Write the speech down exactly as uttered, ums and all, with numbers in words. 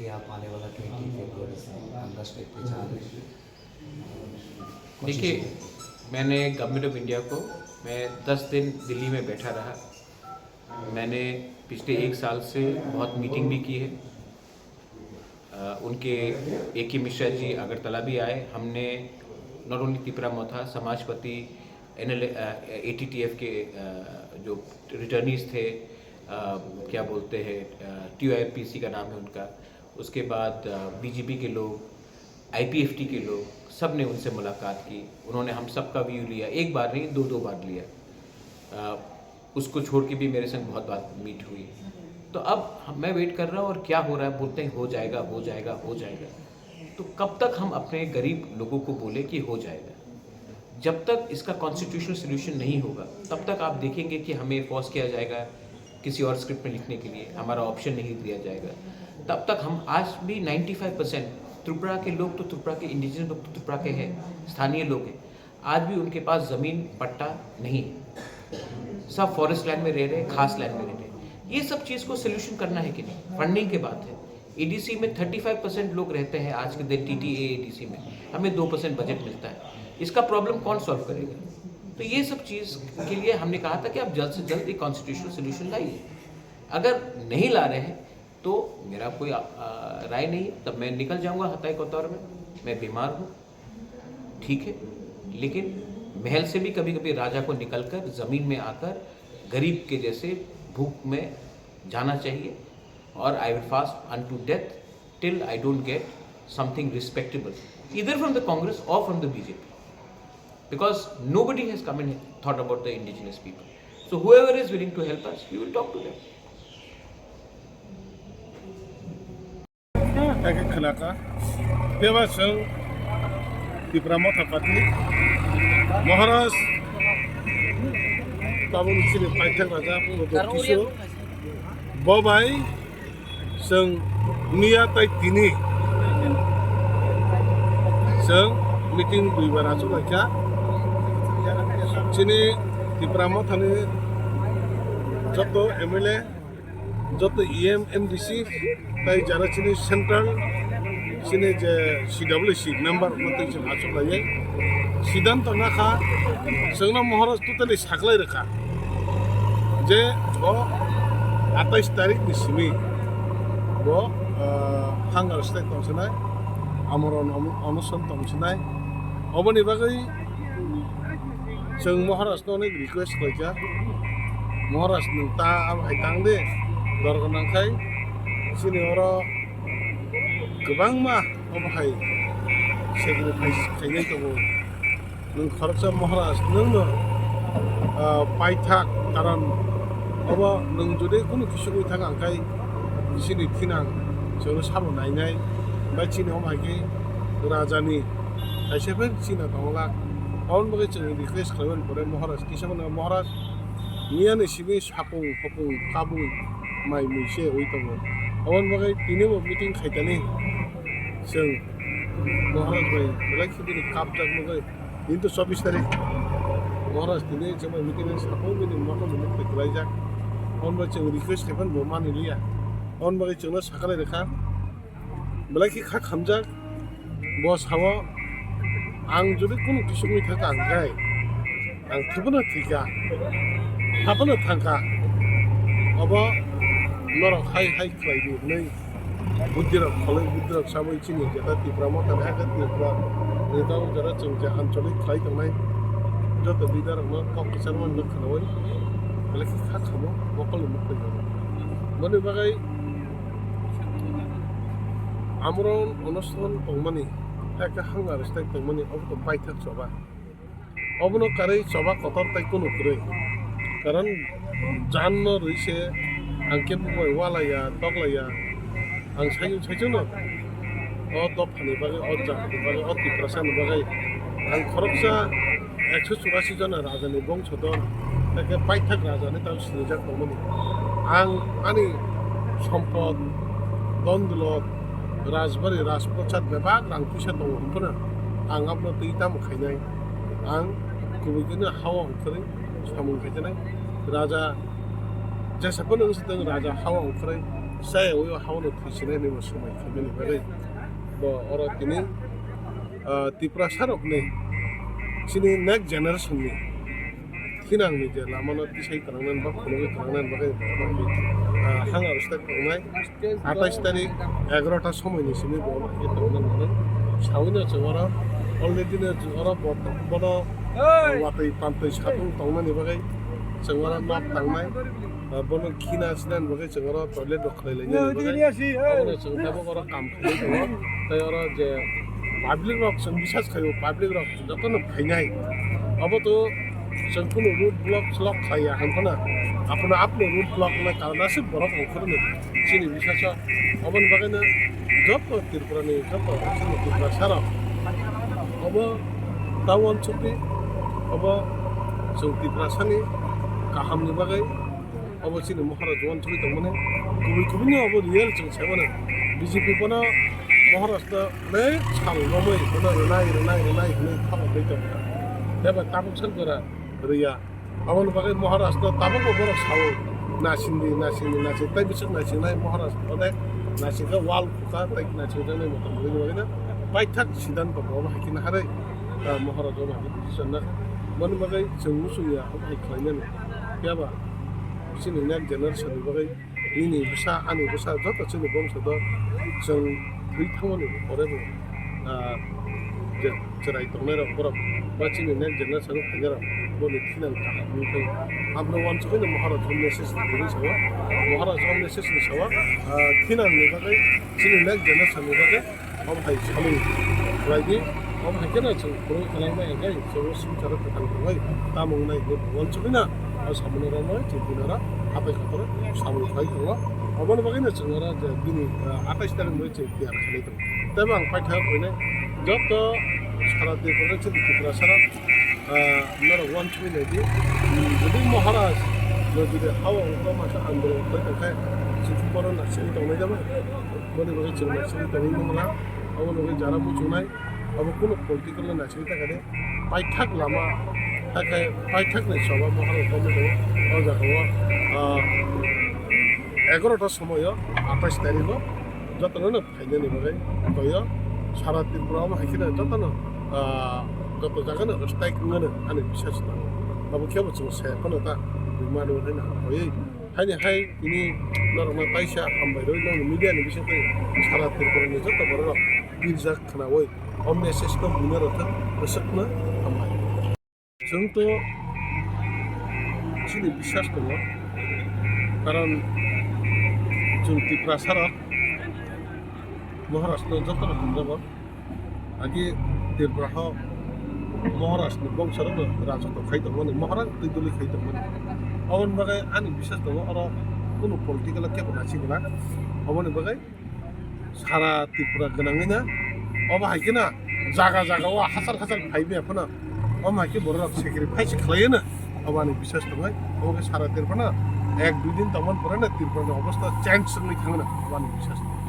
कि आप आने वाला ट्वेंटी फेब्रुअरी से अगस्त तक के चार देखिए, मैंने गवर्नमेंट ऑफ इंडिया को, मैं दस दिन दिल्ली में बैठा रहा। मैंने पिछले एक साल से बहुत मीटिंग भी की है। अ, उनके ए के मिश्रा जी अगरतला भी आए। हमने not only तिपरा मोथा, समाजपति, एन एल ए, अ, A T T F K, अ, जो रिटर्नीज थे, अ, क्या बोलते हैं, अ, T O R P C का नाम है उनका, उसके बाद, अ, बी जे पी के लोग, आई पी एफ टी के लोग, सब ने उनसे मुलाकात की। उन्होंने हम सबका व्यू लिया, एक बार नहीं, दो दो बार लिया। अ, उसको छोड़ के भी मेरे संग बहुत बार मीट हुई। तो अब हम, मैं वेट कर रहा हूँ और क्या हो रहा है, बोलते हैं हो जाएगा, हो जाएगा, हो जाएगा। तो कब तक हम अपने गरीब लोगों को बोले कि हो जाएगा? जब तक इसका कॉन्स्टिट्यूशनल सॉल्यूशन नहीं होगा, तब तक आप देखेंगे कि हमें फोर्स किया जाएगा किसी और स्क्रिप्ट में लिखने के लिए, हमारा ऑप्शन नहीं दिया जाएगा। तब तक हम आज भी नाइन्टी फ़ाइव परसेंट त्रिपुरा के लोग तो, त्रिपुरा के इंडिजिनस लोग तो त्रिपुरा के हैं, स्थानीय लोग हैं, आज भी उनके पास ज़मीन पट्टा नहीं है, सब फॉरेस्ट लैंड में रह रहे हैं, खास लैंड में रह रहे हैं। ये सब चीज़ को सोल्यूशन करना है कि नहीं, फंडिंग की बात है। ए डी सी में थर्टी फ़ाइव परसेंट लोग रहते हैं आज के दिन T T A A D C में, हमें दो परसेंट बजट मिलता है, इसका प्रॉब्लम कौन सॉल्व करेगा? तो ये सब चीज़ के लिए हमने कहा था कि आप जल्द से जल्द एक कॉन्स्टिट्यूशनल सॉल्यूशन लाइए। अगर नहीं ला रहे हैं तो मेरा कोई, आ, आ, राय नहीं है, तब मैं निकल जाऊंगा हताई कोतवार में। मैं बीमार हूँ, ठीक है, लेकिन महल से भी कभी-कभी राजा को निकलकर ज़मीन में आकर गरीब के जैसे भूख में जाना चाहिए। और I will fast unto death till I don't get something respectable, either from the Congress or from the B J P, because nobody has come and thought about the indigenous people. So whoever is willing to help us, we will talk to them. Hakhe khwnakha, teba chwng Tipra Motha Party Maharaj tabuk chini paithak raja Purbo Kishore bo bai chwng miya tai tini chwng meeting duibar achuk laikha. Chini Tipra Mothani joto M L A, joto E M, M D C, tai jara chini central, chini je C W C member rokno tei chwng achuk laiwi siddhanto nakha, chwngno Maharaj totally saklai rwkha je bo atais tarikh ni simi bo, ah, hunger strike tongsinai, amorno onoson tongsinai, oboni bagwi chwng Maharaj no onek request khlaikha, Maharaj nwng ta abo hai tang de, dorkar nangkhai chini oro kwbangma obo hai sacrifice khainai tongo. Nwng khoroksa Maharaj nwngno, ah, paithak, karon obo nwng jodi kunu kisugwi thang ang khai chini thinang chwngno sabo nainai, bai chini omo hai khe rajani kaisa bai china tongwlak. Aboni bagwi chwng request khlaimani pore Maharaj kisa mano Maharaj miyani simi sapung hopung kabui mai mui se ui tongo. Aboni bagwi tini bo meeting khaitani chwng Maharaj bai belai khe bini kapjak nugwi. Kintu chobbish tarik Maharaj tini chwng bai meeting hai sapung bini mokol ni mukti kwlaijak. Aboni bagwi chwng request khaimani bo mani liya. Aboni bagwi chwngno sakalai rwkha. Belai khe kha khamjak, bo sao, "Ang jodi kunu kisugwi thangkha hwnkhe, ang thwiphano thwikha, haphano thangkha." Obo norok hai hai khlai di hwnwi buddirok kholwi, buddirok sabwi chini jeta Tipra Motha ni hakhe Tipra ni tabuk jora chwng je ancholik khlai tongnai joto leader rokno kok kwchangma no khwnaui belai khe kha khamo mokol ni mukti. Boni bagwi Amorno onoson tongmani, hakhe hunger strike tongmani, obo to paithak choba. Obono karwi choba kotor tai kunu kwrwi. Karon janno rwi se ang khe bubai walaiya, toklaiya. Ang saichung saichungno o dophani bagwi, o jatni bagwi, o Tiprasani bagwi ang khoroksa ekso churasi jona rajani bongso dol, hakhe paithak rajani tamo sinijak tongmani. Ang ani sompot, don dwlot, rajbari, rajprasad bebak rang puisa tongo hwnphano ang abono twi tamo khainai? Ang kubui khe ha-o ongkhorwi samung khainai. Raja jesa phano wngsi thung, raja ha-o ongkhorwi Chaya o hao no thwi sinai ni bo swmai khaimani bagwi bo oro tini, ah, Tiprasa rokni chini next generation ni thinang ni je lama no tisai kwrwng nani ba phunugwi kwrwng nani bagwi bo oro, ah, hang aro start kwrwngnai. Atais tarik egarota somoi ni simi bo oro khe tongna nangnai. Sawi no chwng oro already no chwng oro bo-, bono watwi pantwi satung tongnani bagwi chwng oro nok tangnai. Ah, bono khina sinani bagwi chwng oro toilet rok khlai lainani bagwi. Abono chwng tabuk oro kam khlai tongo. Tei oro je public rok chwng bisas khaio, public rok jotono phainai. Abo to chwng kunu road block slok khlaiya hwn phano, aphano apno road block wngnai karon aswk borok ongkhorno chini bisas o. Aboni bagwino joto Tripura ni joto chini Tiprasa rok obo ta uansukdi, obo chwng Tiprasa ni kaham ni bagwi. Obo chini Maharaj uansugwi tongmani kubui kubui ni obo real chwng sai mano. B J P bono Maharaj no onek sal romwi bono rwnai, rwnai, rwnai hinwi khabangwi tongkha. Tei ba tabuk sal jora rwya. Aboni bagwi Maharaj no tabukbo borok sao, "Nasingdi, nasingdi, nasing," tei bwswk nasingnai Maharaj onek nasingkha, wall khukha tei nasingjaknai motom rwini bagwino paithak siddhanto bo obo hai khe naharwi, ah, Maharaj obo hai khe decision nakha. Boni bagwi chwng muchungya obo hai khlainani. Phiya ba chini next generation ni bagwi nini bwsa, ani bwsa, joto chini bongso do chwng thwi thangmani pore bo, ah, je chwrai tongnai rok borok ba chini next generation o phainai rok boni thinang kaham wngwi thango. Aboni uansugwi no Maharaj o message rwwi sao, Maharaj o message rwwi sao, ah, thinang ni bagwi chini next generation ni bagwi. Omo hai samung khlai di, omo hai kheno chwng phurui khlai bai hwnkhe chwng o swngcharo kwthang tongwi tamo wngnai hinwi bo uansugwi na o samung rok no chwng tini oro hapai khaphuru samung khlai tongo. Aboni bagwi no chwng oro je bini, ah, atais tarik bai chwng tiyar khlai tongo. Tei bo ang paithago khainai joto sara Tripura chini Tiprasa rok, ah, norok uansugwi nai di, hmm, jodi Maharaj no jodi ha o ongkhorma khe andolon khlai tongkhe chwng borok naisingwi tongnai jaba. Boni bagwi chwng naisingwi tongwi mangla. Aboni bagwi jara muchungnai, abo kunu political no naisingwi ta khe paithak lama, hakhe paithak ni choba Maharaj komwi tongo. O jaga o, ah, egarota somoi o, atais tarik o jotono no phainani bagwi toio. Sara Tripura omo hai kheno jotono, ah, joto jaga no strike wngmano ani biswas tongo. Abo khe bo chwng se phano ta mano hwnwi na ang koi. Haini hai tini norokno taisa hambai rwi, nokni media ni bisingtwi sara Tripura ni joto borok rok birjak khwnawi o message no buina rwthwk, bwswkno hambai. Chwng to chini biswas tongo, karon chwng Tiprasa rok Maharaj no joto rok hamjago. Agi Tripura ho Maharaj ni bongso rok no rajotw khai tongmani, Maharaj twi doli khai tongmani. Aboni bagwi ani biswas tongo, oro kunu political kebo naisingla. Aboni bagwi sara Tripura gwnangwi na, obo hai kheno jaga jaga o hachal hachal phai maya phano, omo hai khe borok rok sacrifice khlaiwi no, obo ani biswas tongo. Obo khe sara Tripura no ek dui din tongmani pore no Tripura ni obostha change wngwi thangwi no, obo ani biswas tongo.